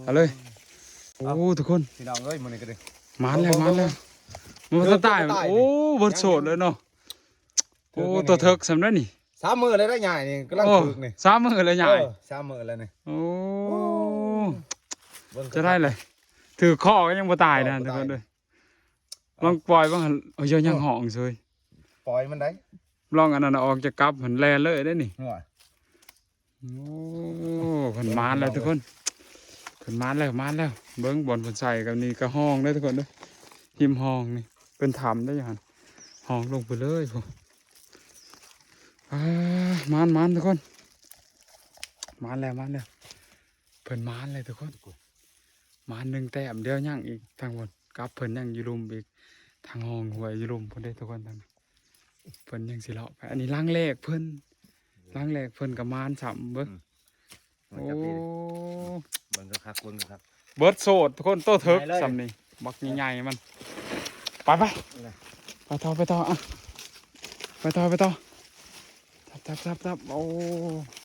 ເອົາເລີຍ. ໂອ້ ທຸກຄົນ ພີ່ນ້ອງເອີຍ ມື້ນີ້ກໍໄດ້ ມາແລ້ວ ມາແລ້ວ. ມັນບໍ່ທັນຕາຍ. ໂອ້ ບໍ່ຕາຍ. ໂອ້ ເບິດໂສດເລີຍເນາະ. ໂອ້ ໂຕເຖິກສ່ຳໃດນີ້. ສາມມື້ແລ້ວໄດ໋ຍາຍນີ້ ກຳລັງຖືກນີ້. ສາມມື້ແລ້ວຍາຍ. ເອີ ສາມມື້ແລ້ວນີ້. ໂອ້ ເບິ່ງ ຈະໄດ້ເລີຍ. ຖືກຄໍກໍຍັງບໍ່ຕາຍນະ ບໍ່ຕາຍ ທຸກຄົນເດີ. ລອງປ່ອຍເບິ່ງ. ໂອ້ຍ ຍັງຮ້ອງເຊີຍ. ປ່ອຍມັນໄດ້. ລອງອັນນັ້ນອອກຈາກກັບຫັ້ນແລ່ນເລີຍເດ້ນີ້. ໂອ້ ເພິ່ນມາແລ້ວທຸກຄົນ ເພິ່ນມາແລ້ວ ມາແລ້ວ. ເບິ່ງບ່ອນເພິ່ນໃສ່ກັບນີ້ກໍຮ່ອງເດ້ທຸກຄົນເດີ. ຮິມຮ່ອງນີ້ເປັນຖ້ຳເດ້ຢູ່ຫັ້ນ ຮ່ອງລົງໄປເລີຍພຸ້ນ. ອ່າ ມານໆ ທຸກຄົນ ມາແລ້ວ ມາແລ້ວ. ເພິ່ນມາແລ້ວທຸກຄົນ ມາໜຶ່ງແຕ້ມ. ດຽວຍັງອີກທາງພຸ້ນ ກັບເພິ່ນຍັງຢູ່ລຸ່ມອີກ ທາງຮ່ອງຫ້ວຍຢູ່ລຸ່ມພຸ້ນເດ້ທຸກຄົນ. ທາງ ເພິ່ນຍັງຊິເລາະໄປ. ອັນນີ້ຫຼັງແລກເພິ່ນ ຫຼັງແລກເພິ່ນກໍມານຊ້ຳເບິ່ງ. ອືມ ໂອ້ ເບິ່ງຄັກໆ ເບິ່ງຄັກໆ. ເບິດໂສດທຸກຄົນ ໂຕເຖິກສ່ຳນີ້ ບັກໃຫຍ່ໆ ມັນ. ໄປໆ ໄປຕໍ່ ໄປຕໍ່ ອ່ະ ໄປຕໍ່ ໄປຕໍ່. ຈັບໆໆໆ. ໂອ້